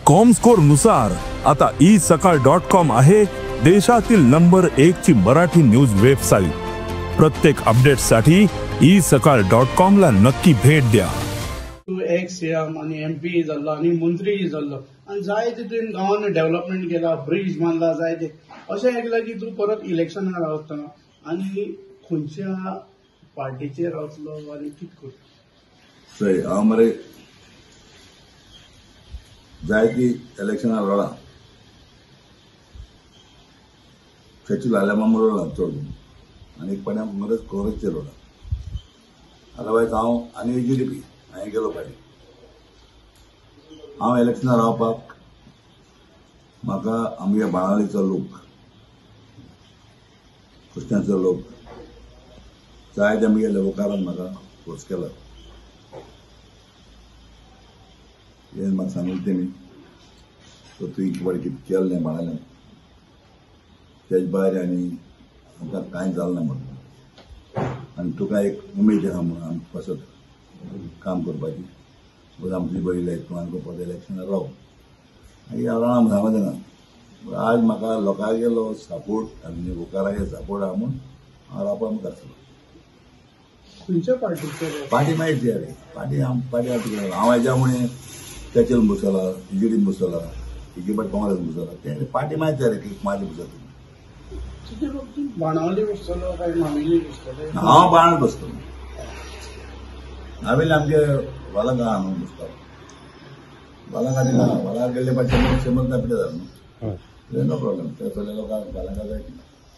Comscore नुसार आता E सकाळ डॉट कॉम आहे देशातील नंबर 1 ची मराठी न्यूज वेबसाईट. प्रत्येक अपडेटसाठी ई सकाळ डॉट कॉम ला नक्की भेट द्या. तू एक्स सीएम आणि एमपी जाल्लो आनी मंत्री जाल्लो आनी जायते तुवें गांवांनी डेव्हलपमेंट केला, ब्रिज बांदला, जायते अशें आयकलां की तूं परत इलेक्शनाक रावता आनी खंयच्या पार्टीचेर रावतलो आनी कितें करतलो? सय हांव मरे जायती इलेक्शनां रडा चर्चिल आलेमाम रडला चड आनी एक पाड्या मरे काँग्रेसचेर रडा. अदरवायज हांव आनी जी डी पी हांवें गेलो पाटी. हांव इलेक्शनां रावपाक म्हाका आमगे बाणावलीचो लोक, क्रिस्तांचो लोक जायते आमगे लोकारान म्हाका फोर्स केला. हें म्हाका सांगलें तेमी सो तुवें एक फावटी कितें केलें ना बाणावलें तेज भायर आनी आमकां कांय जालें ना म्हणून आनी तुका एक उमेद आसा म्हणून आमी पासत काम करपाची बस आमची बरी लायक तूं आमकां परत इलेक्शनाक राव. मागीर हांव रावना म्हूण सांगलें तेंका. आज म्हाका लोकांगेलो सपोर्ट आनी लोकांगे सपोर्ट आहा म्हूण हांव रावपाक मुखार सरलो. खंयच्या पार्टीचेर? पार्टी मागीर ती रे पार्टी हांव पार्टी हांव हेज्या मुळे चर्चिल बसला, बीजेपीन बसला, एके पाटी काँग्रेस बसला, ते पार्टी मागीर रे की माझी बसला. तुजे बाबतींत बाणावली बसतलो काय नावेली बसतलो? हांव बाणावली बसतलो. नावेली आमगे वालांका आहा न्हू बसता वालांका दिना वालांका गेल्ले पाटी शंबर शंबर पिठे जाता न्हू, नो प्रॉब्लेम. ते सगळे लोकांक वालांका जाय.